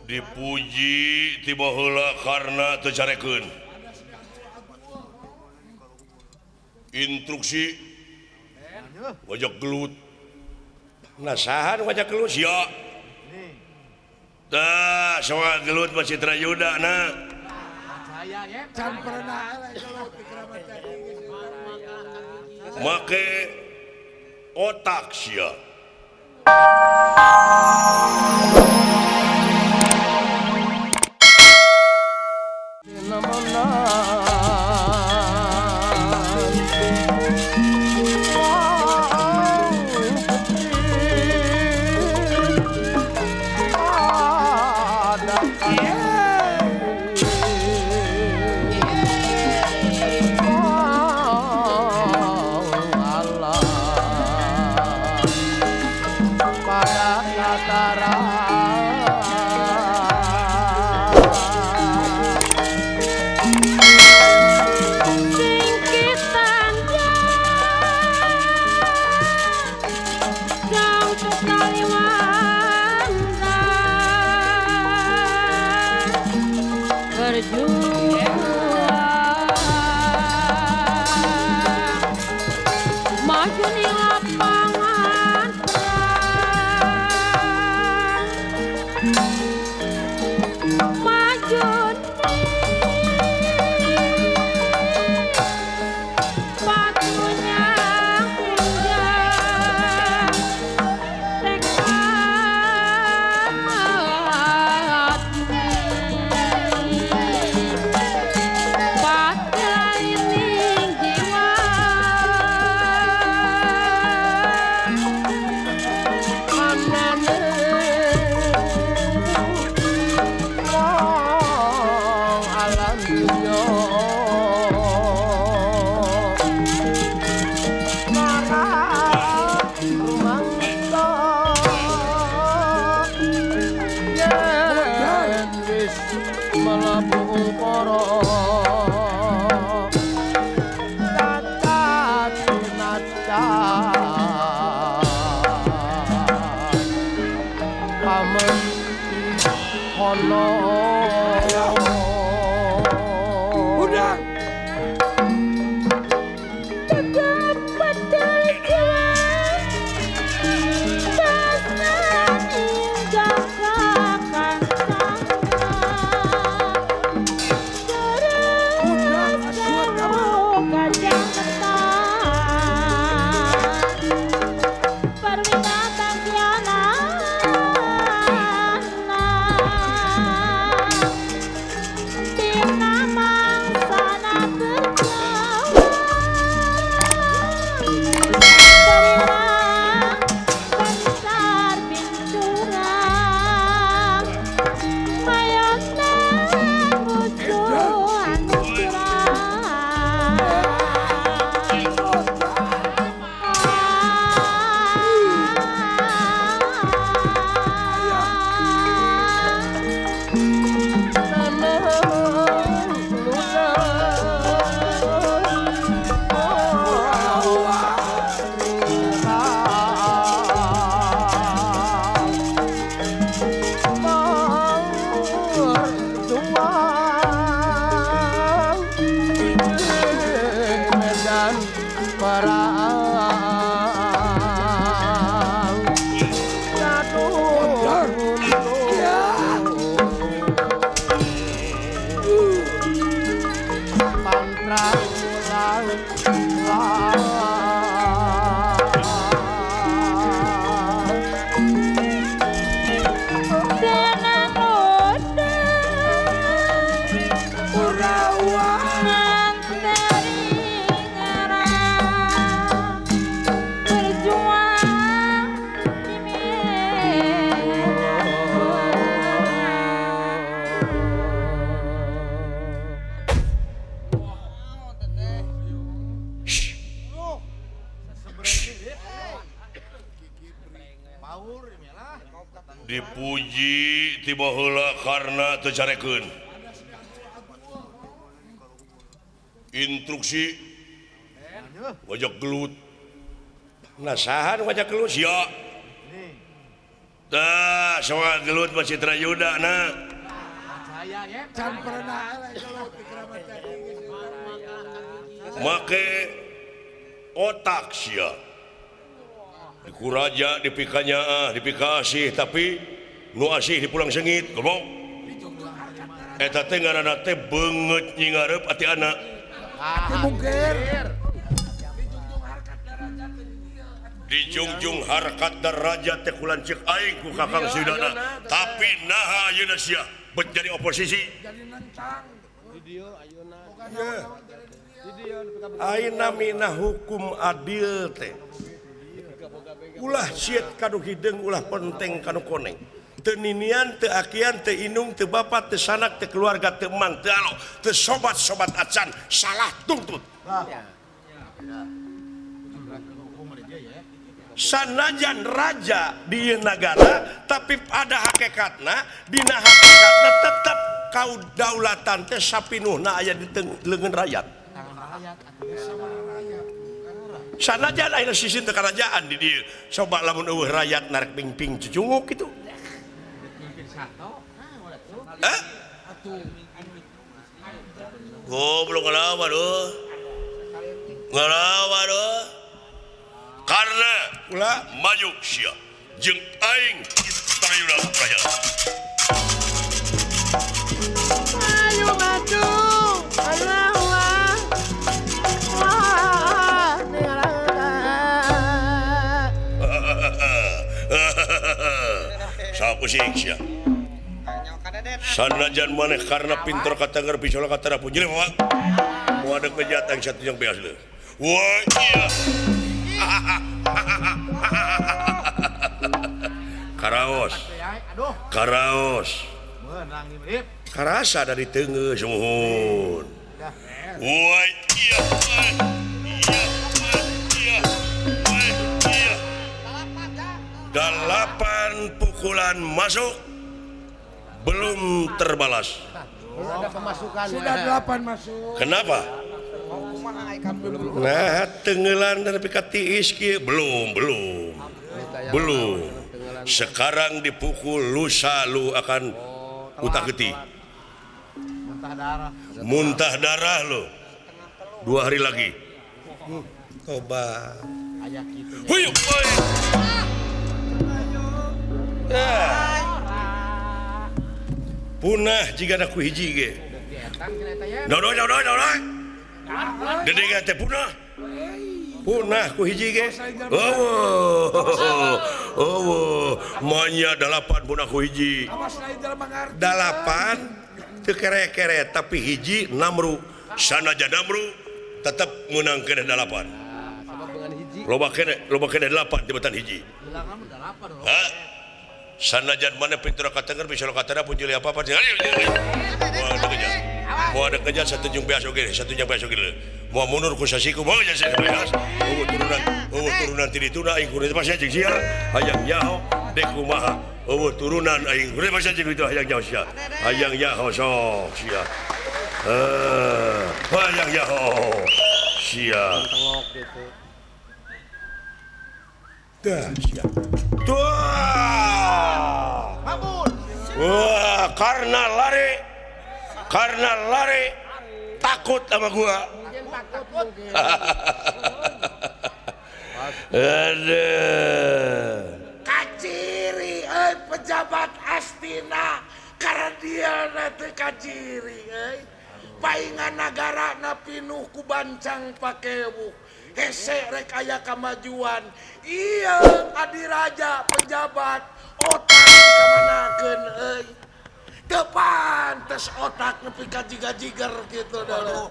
Dipuji tiba heula karena teu carekeun. Instruksi wajah gelut. Nasahan wajah gelut sia. Tah soal gelut mah Citra Yuda na. Make otak sia. Dipuji tiba heula karena teu carekeun. Instruksi wajah gelut. Nasahan wajah gelut sia. Tah soal gelut mah Citra Yuda na. Can pernah gelut di Keramat Jati. Make otak sia. Dikuraja dipikanya dipikasih tapi nu asih dipulang sengit goblok. Eta teh ngaranna teh beungeut nyingareup ati anak. Mungkir. Dijungjung harkat darajat teh kulanceuk aing ku Kakang Sudana. Tapi naha ayeuna sia bet jadi oposisi. Jadi nentang. Di dieu ayeuna. Ayeuna mina hukum adil teh. Ulah sieut ka nu hideung, ulah ponteng ka nu koneng. Teu ninian, teu akian, teu indung, teu bapak, teu sanak, teu keluarga, teu emang, teu alo, teu sobat-sobat acan, salah tuntut. Sanajan raja di negara tapi pada hakikatna dina hakikatna tetap kaudaulatan teh sapinuhna aya di leungeun rakyat. Sanajan aya sisi teu karajaan di dieu. Coba lamun eueuh rakyat narek pingping cucunguk kitu. Hah? Goblok ngelawan euy. Ngelawan euy. Karena ulah maju sia jeung aing Citra Yuda Praya. Ayo maju Allah wah Sapu sing sia. Sanajan maneh karena pinter katanggar pisola katara punjil bawa. Moal deuk bejat aing satu jeung beas leuh. Wah iya. Karaos. Karaos. Karasa dari teunggeus sumuhun. Wah iya. Iya. Iya. 8 pukulan masuk belum terbalas. Sudah 8 masuk. Kenapa? Nah, tenggelan dari tiis kieu belum. Sekarang dipukul lusa lu akan utak getih. Muntah darah lu. 2 hari lagi. Coba. Huyuk. Punah jika ada ku hiji ge. Dodoy. Dede teh punah. Punah ku hiji ge. Oh, manya 8 punah ku hiji. 8 teu kere-kere tapi hiji namru. Sanajan namru tetep meunang keneh 8. Loba keneh 8 tibatan hiji. Hah? Sanajan mana pintu katengger bisa katara pun jeli apa-apa. Mau ada kejar satu jung beas oge, satu jung beas oge. Mau mundur ku sasiku, mau jasa beas. Eueuh turunan ti dituna aing kudu pas jeung sia. Hayang nyaho dek kumaha. Eueuh turunan aing kudu pas jeung itu hayang nyaho sia. Hayang nyaho sok sia. Hayang nyaho sia. Dah sia. Tuh. Wah, karena lari takut sama gua. Aduh. Kaciri euy pejabat Astina karena dia teh kaciri euy. Paingan nagara na pinuh ku bancang pakewuh. Hese rek aya kamajuan. Iya adiraja pejabat otak dikamanakeun euy. Teu pantes otak nepi ka jiga-jiger kitu dah.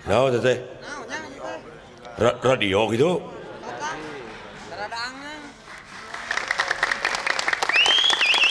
Naon teh? Radio gitu.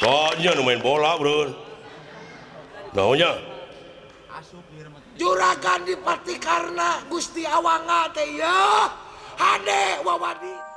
Tanya nu main bola, bro. Naonnya? Juragan Dipati Karna Gusti Awanga teh ya. Hade wawadi.